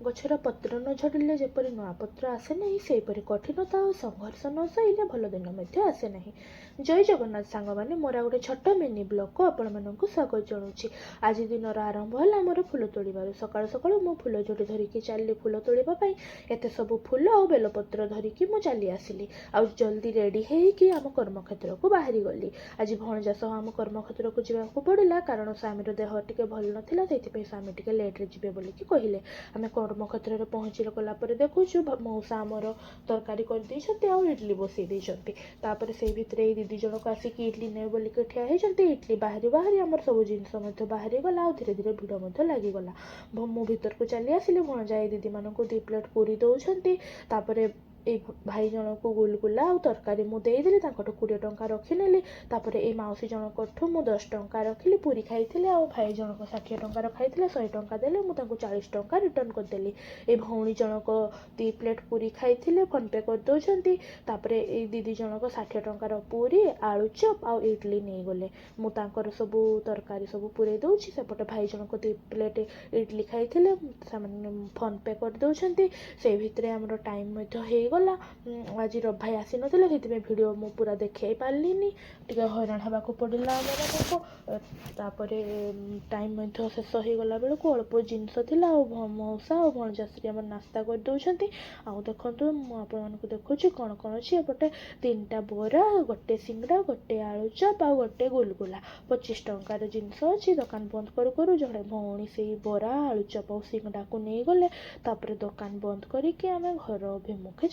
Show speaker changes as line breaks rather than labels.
ଗଛର ପତ୍ର ନ ଝଡ଼ିଲେ ଯେପରି ନୂଆ ପତ୍ର ଆସେ ନାହିଁ, ସେହିପରି କଠିନତା ଓ ସଂଘର୍ଷ ନ ସହିଲେ ଭଲ ଦିନ ମଧ୍ୟ ଆସେ ନାହିଁ। ଜୟ ଜଗନ୍ନାଥ ସାଙ୍ଗମାନେ, ମୋର ଆଉ ଗୋଟେ ଛୋଟ ମିନି ବ୍ଲଗ୍କୁ ଆପଣମାନଙ୍କୁ ସ୍ୱାଗତ ଜଣାଉଛି। ଆଜି ଦିନର ଆରମ୍ଭ ହେଲା ମୋର ଫୁଲ ତୋଳିବାରୁ। ସକାଳୁ ସକାଳୁ ମୁଁ ଫୁଲ ଝୁଡ଼ି ଧରିକି ଚାଲିଲି ଫୁଲ ତୋଳିବା ପାଇଁ। ଏତେ ସବୁ ଫୁଲ ଆଉ ବେଲପତ୍ର ଧରିକି ମୁଁ ଚାଲି ଆସିଲି ଆଉ ଜଲ୍ଦି ରେଡ଼ି ହେଇକି ଆମ କର୍ମକ୍ଷେତ୍ରକୁ ବାହାରି ଗଲି। ଆଜି ଭଣଜା ସହ ଆମ କର୍ମକ୍ଷେତ୍ରକୁ ଯିବାକୁ ପଡ଼ିଲା, କାରଣ ସ୍ୱାମୀର ଦେହ ଟିକେ ଭଲ ନଥିଲା। ସେଇଥିପାଇଁ ସ୍ୱାମୀ ଟିକେ ଲେଟ୍ରେ ଯିବେ ବୋଲିକି କହିଲେ। ଆମେ କର୍ମକ୍ଷେତ୍ରରେ ପହଞ୍ଚି ଗଲା ପରେ ଦେଖୁଛୁ ମଉସା ଆମର ତରକାରୀ କରିଦେଇଛନ୍ତି ଆଉ ଇଡ଼ଲି ବସେଇ ଦେଇଛନ୍ତି। ତାପରେ ସେଇ ଭିତରେ ଏଇ ଦିଦି ଜଣକ ଆସିକି ଇଡ଼ଲି ନେବେ ବୋଲିକି ଠିଆ ହେଇଛନ୍ତି। ଇଡ଼ଲି ବାହାରି ବାହାରି ଆମର ସବୁ ଜିନିଷ ମଧ୍ୟ ବାହାରିଗଲା ଆଉ ଧୀରେ ଧୀରେ ଭିଡ଼ ମଧ୍ୟ ଲାଗିଗଲା। ମୁଁ ଭିତରକୁ ଚାଲି ଆସିଲି। ଭଣଜା ଏଇ ଦିଦିମାନଙ୍କୁ 2 ପ୍ଲେଟ୍ ପୁରୀ ଦେଉଛନ୍ତି। ତାପରେ ଏଇ ଭାଇ ଜଣକୁ ଗୁଲଗୁଲା ଆଉ ତରକାରୀ ମୁଁ ଦେଇଦେଲି, ତାଙ୍କଠୁ 20 ଟଙ୍କା ରଖିନେଲି। ତାପରେ ଏଇ ମାଉସୀ ଜଣଙ୍କଠୁ ମୁଁ 10 ଟଙ୍କା ରଖିଲି, ପୁରୀ ଖାଇଥିଲେ। ଆଉ ଭାଇ ଜଣକ 60 ଟଙ୍କାର ଖାଇଥିଲେ, 100 ଟଙ୍କା ଦେଲେ, ମୁଁ ତାଙ୍କୁ 40 ଟଙ୍କା ରିଟର୍ଣ୍ଣ କରିଦେଲି। ଏଇ ଭଉଣୀ ଜଣକ 2 ପ୍ଲେଟ୍ ପୁରୀ ଖାଇଥିଲେ, ଫୋନ୍ପେ କରିଦେଉଛନ୍ତି। ତାପରେ ଏଇ ଦିଦି ଜଣକ 60 ଟଙ୍କାର ପୁରୀ, ଆଳୁଚପ୍ ଆଉ ଇଡ଼ଲି ନେଇଗଲେ। ମୁଁ ତାଙ୍କର ସବୁ ତରକାରୀ ସବୁ ପୁରେଇ ଦେଉଛି। ସେପଟେ ଭାଇ ଜଣକ 2 ପ୍ଲେଟ୍ ଇଡ଼ଲି ଖାଇଥିଲେ, ସେମାନେ ଫୋନ୍ପେ କରିଦେଉଛନ୍ତି। ସେଇ ଭିତରେ ଆମର ଟାଇମ୍ ମଧ୍ୟ ହେଇଗଲା। ଆଜି ରବି ଭାଇ ଆସିନଥିଲେ, ସେଥିପାଇଁ ଭିଡ଼ିଓ ମୁଁ ପୁରା ଦେଖେଇ ପାରିଲିନି। ଟିକେ ହଇରାଣ ହେବାକୁ ପଡ଼ିଲା ଆମମାନଙ୍କୁ। ତାପରେ ଟାଇମ୍ ମଧ୍ୟ ଶେଷ ହେଇଗଲା ବେଳକୁ ଅଳ୍ପ ଜିନିଷ ଥିଲା ଆଉ ମଉସା ଆଉ ଭଣଜାଶ୍ରୀ ଆମର ନାସ୍ତା କରିଦେଉଛନ୍ତି। ଆଉ ଦେଖନ୍ତୁ, ମୁଁ ଆପଣମାନଙ୍କୁ ଦେଖୁଛି କ'ଣ କ'ଣ ଅଛି। ଏପଟେ ତିନିଟା ବରା, ଗୋଟେ ସିଙ୍ଗଡ଼ା, ଗୋଟେ ଆଳୁଚପ୍ ଆଉ ଗୋଟେ ଗୁଲଗୁଲା, 25 ଟଙ୍କାର ଜିନିଷ ଅଛି। ଦୋକାନ ବନ୍ଦ କରୁ କରୁ ଜଣେ ଭଉଣୀ ସେଇ ବରା, ଆଳୁଚପ୍ ଆଉ ସିଙ୍ଗଡ଼ାକୁ ନେଇଗଲେ। ତାପରେ ଦୋକାନ ବନ୍ଦ କରିକି ଆମେ ଘର ଅଭିମୁଖେ।